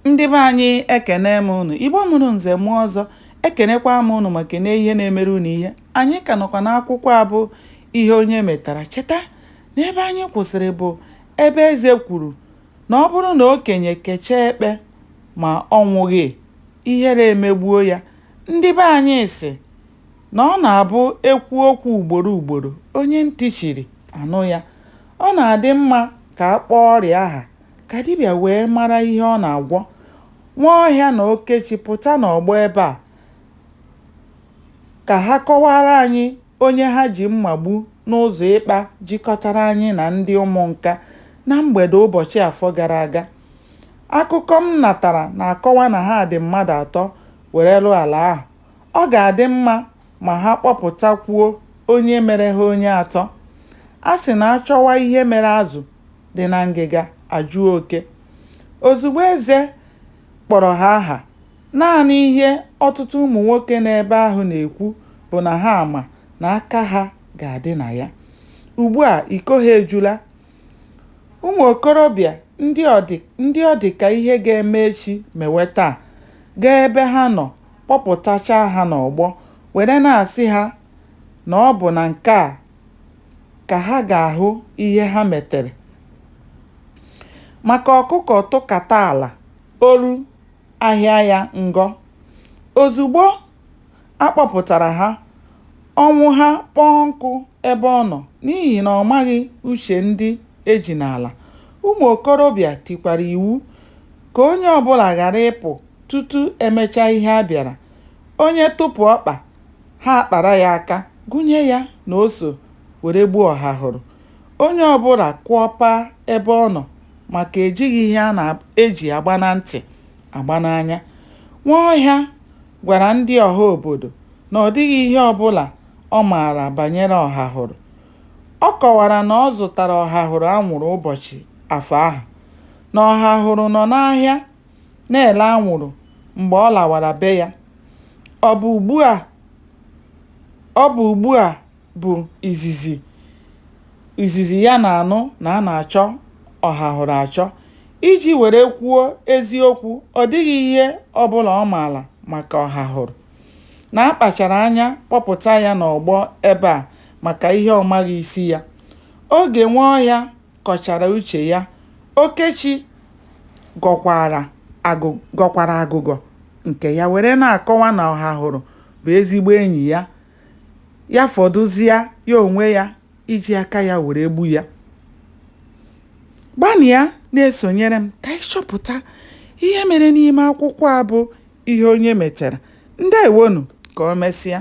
Ndị be anyị, ekene m unu. Igbo mụrụ nze mụọ ọzọ, ekenekwa m unu ma kene ihe na-emere unu ihe. Anyị ka nọkwa n'akwụkwọ a bụ Ihe Onye Metara. Cheta na ebe anyị kwụsịrị bụ ebe eze kwuru na ọ bụrụ na okenye kechaa ekpe ma ọ nwụghị, ihere emegbuo ya. Ndị be anyị sị na ọ na-abụ e kwuo okwu ugboro ugboro, onye ntị chiri anụ ya. Ọ na-adị mma ka a kpọọ ọrịa aha ka dibịa wee mara ihe ọ na-agwọ. Nwaọhịa na Okechi pụta n'ọgbọ ebe a ka ha kọwaara anyị onye ha ji mma gbu n'ụzọ ịkpa jikọtara anyị na ndị Ụmụnka na mgbede ụbọchị Afọ gara aga. Akụkọ m natara na-akọwa na ha dị mmadụ atọ were lụọ ala ahụ. Ọ ga-adị mma ma ha kpọpụtakwuo onye mere ha onye atọ. A sị na a chọwa ihe mere azụ dị na ngịga, a jụọ oke. Ozugbo Eze kpọrọ ha aha, naanị ihe ọtụtụ ụmụnwoke nọ ebe ahụ na-ekwu bụ na ha ma na aka ha ga-adị na ya. Ugbua iko ha ejula. Ụmụokorobịa ndị ọ dị ka ihe ga-eme echi mewe taa, gaa ebe ha nọ kpọpụtachaa ha n'ọgbọ were na-asị ha na ọ bụ na nke a ka ha ga-ahụ ihe ha metere. Maka ọkụkọ tụkata ala, oru ahịa ya ngọ. Ozugbo a kpọpụtara ha, Ọnwụha kpọọ nkụ ebe ọ nọ n'ihi na ọ maghị uche ndị e ji n'ala. Ụmụokorobịa tikwara iwu ka onye ọbụla ghara ịpụ tutu e mechaa ihe a bịara. Onye tụpụ ọkpa, ha akpara ya aka gụnye ya na o so were gbuo Ọhahụrụ. Onye ọbụla kụọ paa ebe ọ nọ maka e jighị ihe e ji agba na ntị agba n'anya. Nwaọhịa gwara ndị ọha obodo na ọ dịghị ihe ọbụla ọ maara banyere Ọhahụrụ. Ọ kọwara na ọ zụtara Ọhahụrụ anwụrụ ụbọchị Afọ ahụ, na Ọhahụrụ nọ n'ahịa na-ele anwụrụ mgbe ọ lawara be ya. Ọ bụ ugbua bụ izizi ya na-anụ na a na-achọ Ọhahụrụ achọ. Iji were kwuo eziokwu, ọ dịghị ihe ọbụla ọ maara maka Ọhahụrụ, na a kpachara anya kpọpụta ya n'ọgbọ ebe a maka ihe ọ maghị isi ya. Oge Nwaọhịa kọchara uche ya, Okechi gọkwara agụgọ nke ya were na-akọwa na Ọhahụrụ bụ ezigbo enyi ya, ya fọdụzịa ya onwe ya iji aka ya were gbu ya. Gbanịa na-esonyere m ka anyị chọpụta ihe mere n'ime akwụkwọ a bụ Ihe Onye Metara. Ndewonụ, ka o mesịa.